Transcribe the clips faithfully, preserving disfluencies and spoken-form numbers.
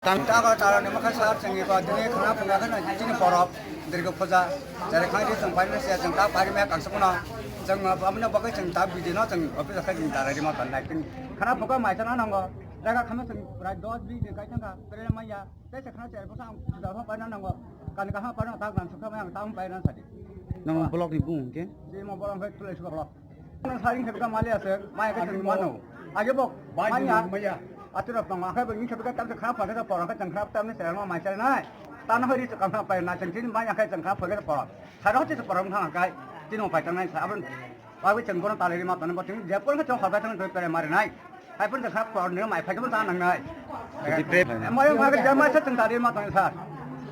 Tang ta ko tara ni mokhe sar chengni ko dini khana phunga khana chini porok dirgo puja. Jare khana di cheng paina se cheng ta pari me kangsa kono. Cheng abuna bagwi cheng ta bidi no cheng office kha cheng ta ri ma tan nai. Khana phuka mai chana nango. Jaga khama cheng prai dos bidi kai thangkha. Pere maya. Tei se khana cher bwsa ang puja ho paina nango. Kani kaham paina ta gan sukha mai ang ta paina sadi. Nang block ni bung ke? Di mo block hai tulai suka block. Nang saling khebika mali ase, maya ke tengwi mano. Age bok, maya. Maya. Atirok tong, akhai bok, ni khebika tamse khap, khap, khap, porang ke tengkhap, tamne serang ma mai nai. Tana hori se kamsa pai na, tengtini maya ke tengkhap, porang ke porang. Saro te porang thang kai, tino pai tangnai sa, abon. Bagwi cheng bono talai ma tano, boting, jepon ke chong khaba tang, pere mari nai. Hai pun tengkhap, porang ni mai phai tang nangnai. Mai ma ke jama se teng talai ma tang sa.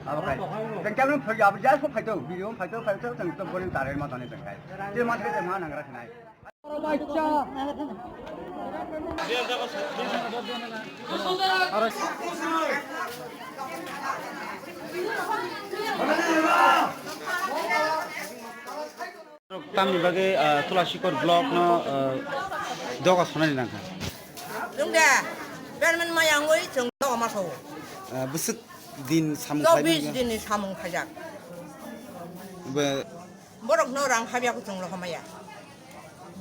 Abo kai. Tengkhap ni phai, abo jas ko phai to, video phai to, phai to, teng to bono talai ma tano teng kai. Te ma ke ma nang rak nai. Tamni bagwi, ah, Tulashikhor block no, ah, doga sonani nangkha. Chwng de, permanent maya wngwi chwng doga ma sao. Ah, bwswk din samung khlai chobbish manya? Din ni samung khaijak. Be- Borok no rang habya ko chwng rohormaya.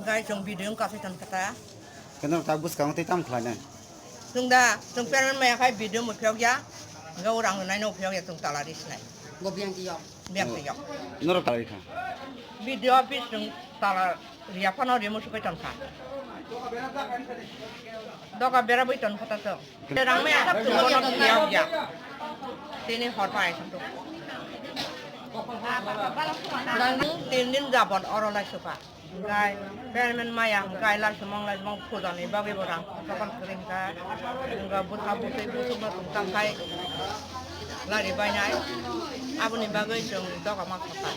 Gai chwng video wng kasai ton kata. Keno ta bwskango tei tam khlainai? Chwng da, chwng permanent maya khai video mo phiyok ya. Ga o rang nai no phiyok ya chwng tala ris nai. Go biang ti yok. Biang ti yok. Norok tala rikha? Video office chwng tala riya phano rimo sukai ton kha. Doga bera bui ton kha ta chwng. Rang maya kap chwng bono phiyok ya. Tini hor pai sa tu. Tin din jabon oro lai suka. Gai permanent maya, gai lai sumang lai sumang puja ni bagwi bo rang chokon kring ka. Ga butha butwi busuk no tungtang khai. Lari bai nai. Aboni bagwi chwng doga ma khota.